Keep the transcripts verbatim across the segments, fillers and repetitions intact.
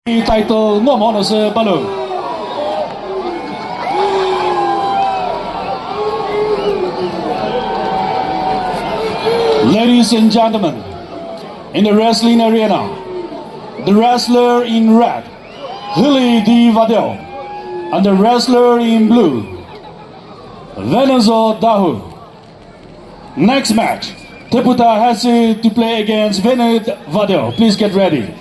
Title ngomo no sü balü. Ladies and gentlemen, in the wrestling arena, the wrestler in red, Hili D Vadeo, and the wrestler in blue, Venuzo Dawhuo. Next match, Teputa Hasi to play against Venut Vadeo. Please get ready.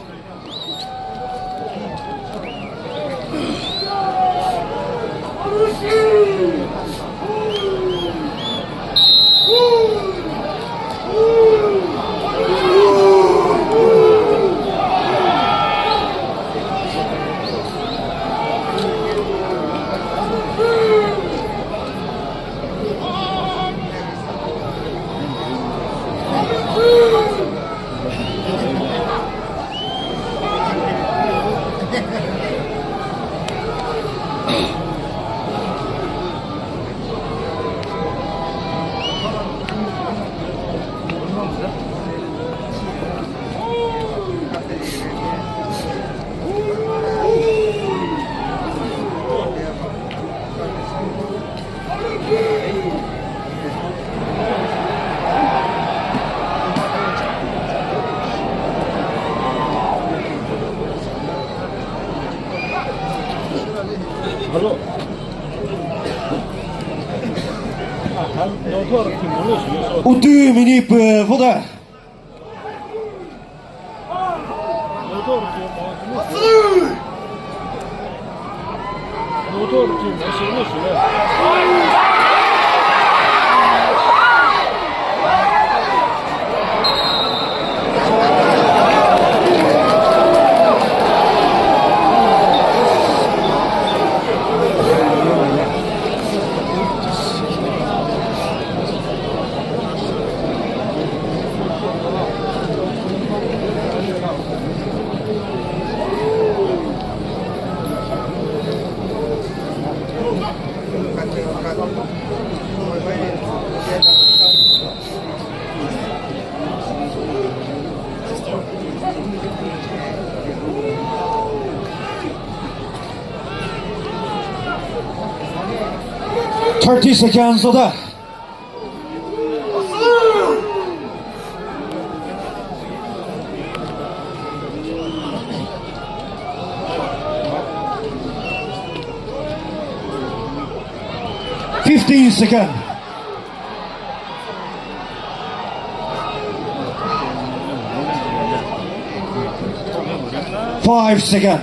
Utü mini pü voda. Thirty seconds of that. Fifteen second. Five second.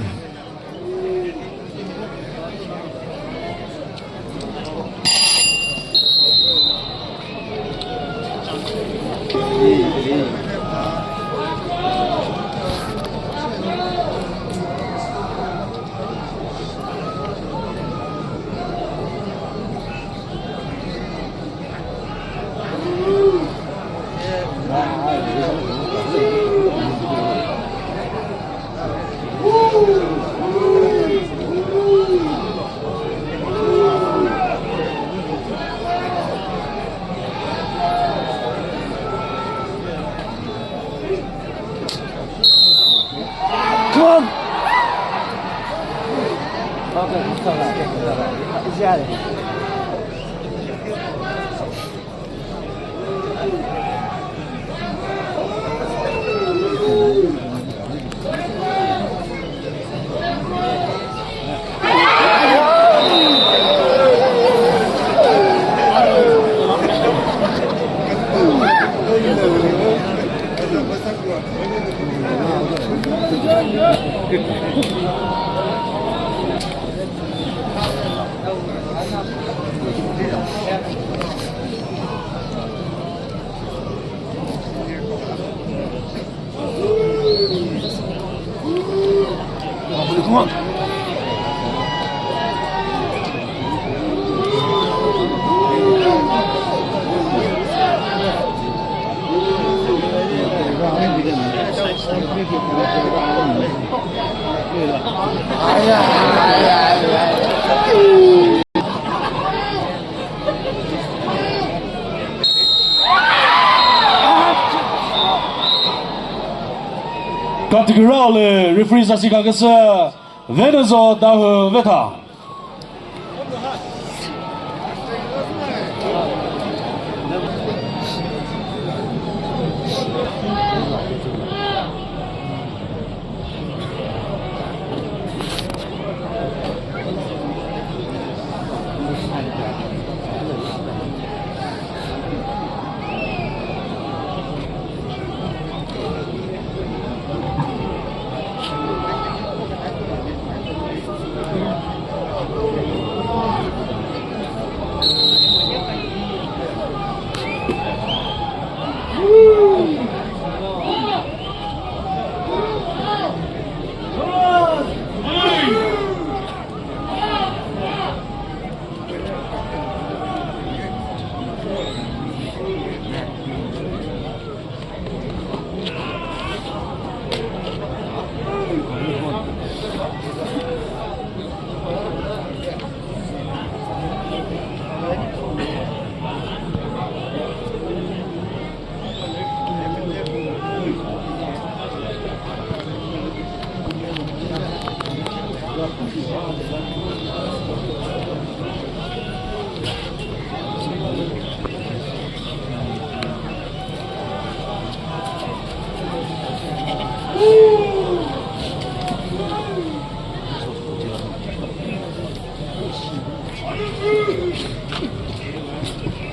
Come on. Kürao lü referee sasika küsü Venuzo Dawhuo vetha.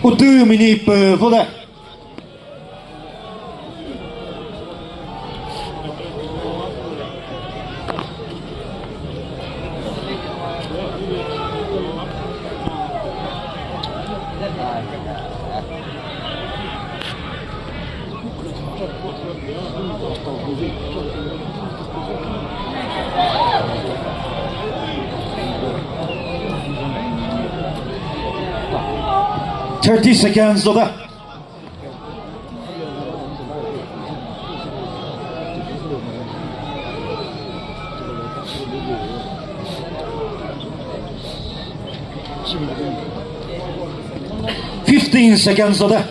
Utü mini pü vode. Thirty seconds, Doda. Fifteen seconds, Doda.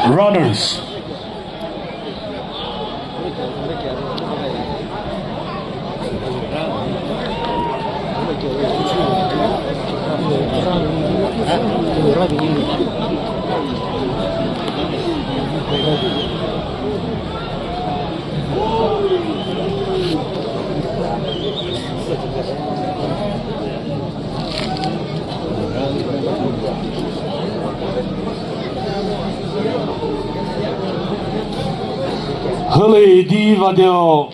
Runners. Hülü di vadeo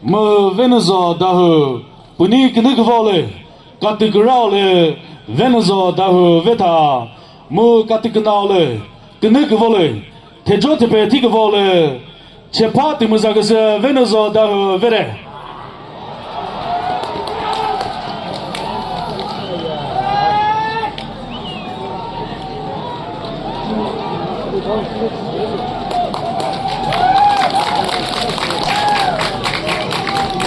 mu Venuzo Dawhuo püni künü küvo lü, katü kürao lü Venuzo Dawhuo vetha mu katü künao lü künü küvo lü, thejo thepe thi küvo lü, chepha tümüza küsü Venuzo Dawhuo vere.